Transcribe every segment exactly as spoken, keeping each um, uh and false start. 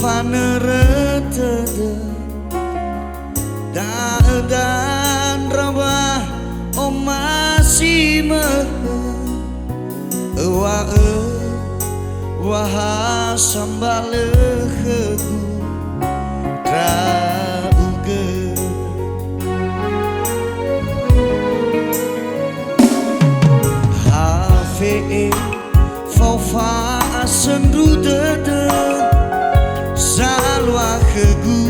Fanörö tödö, da'ö dandra wa omasi möhö, öŵa'ö wa ha sambalö khögu ndra'ugö. Ha fe'e fao fa'asöndru dödö, zalua khögu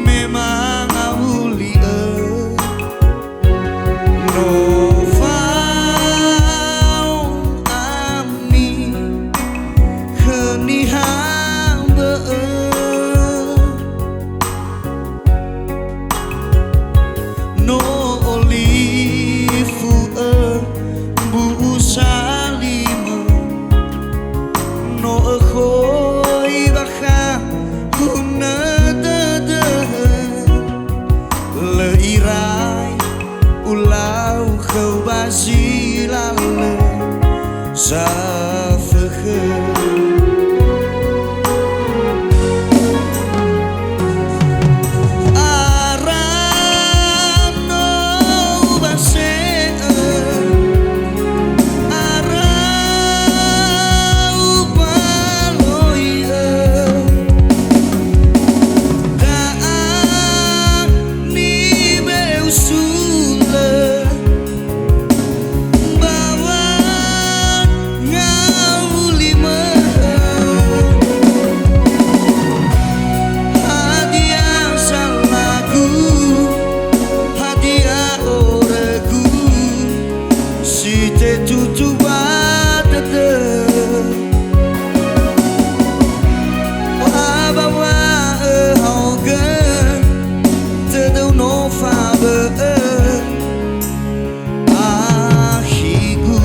me mangawuli'ö. No fao ami khö niha bö'ö. No olifu'ö mbu'u salimö, no ökhoi bakha hunö dödö, lö irai ulau khöu ba zi lalö. Safökhö. Ara no ubase'ö, ara ubaloi'ö, da'a nibe'e usulö. Ba wangawulimö, hadia salagu, hadia horögu, si tetutu ba dödö. Ba wa'öhaogö, tödöu no fabö'ö. Akhigu.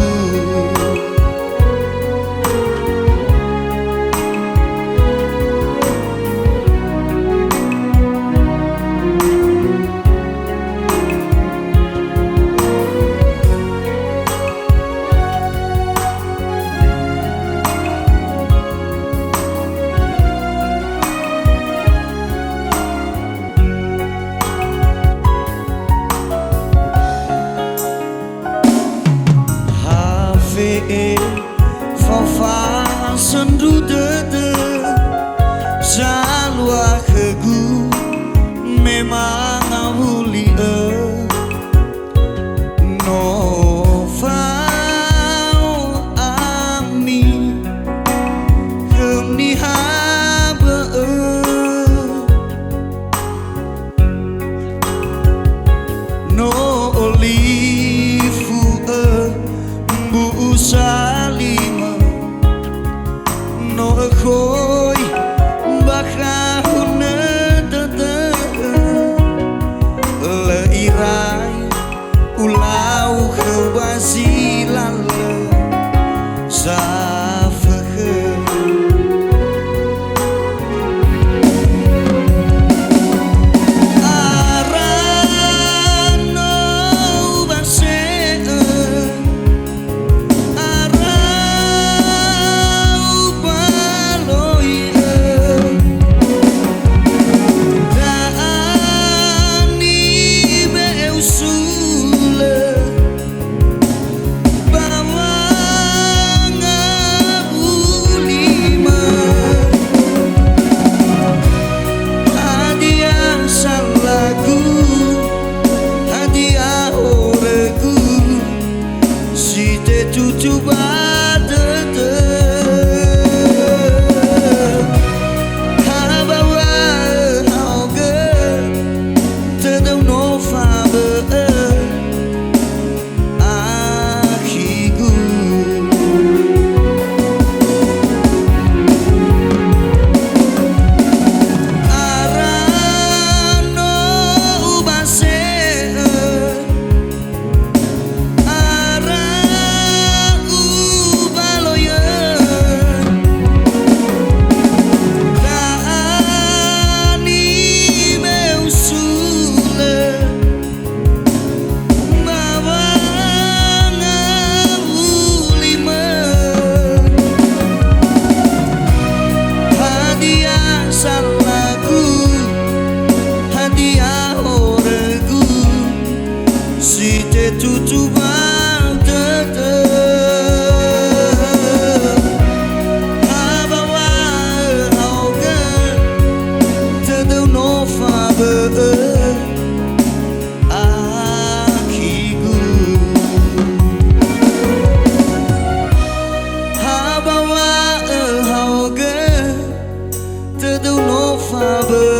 Ha fe'e fao fa'asöndru dödö, zalua khögu me mangawuli'ö. No fao ami khöu niha bö'ö. No olifu'ö mbu'u salimö, no ökhoi bakha hunö dödö. Fabö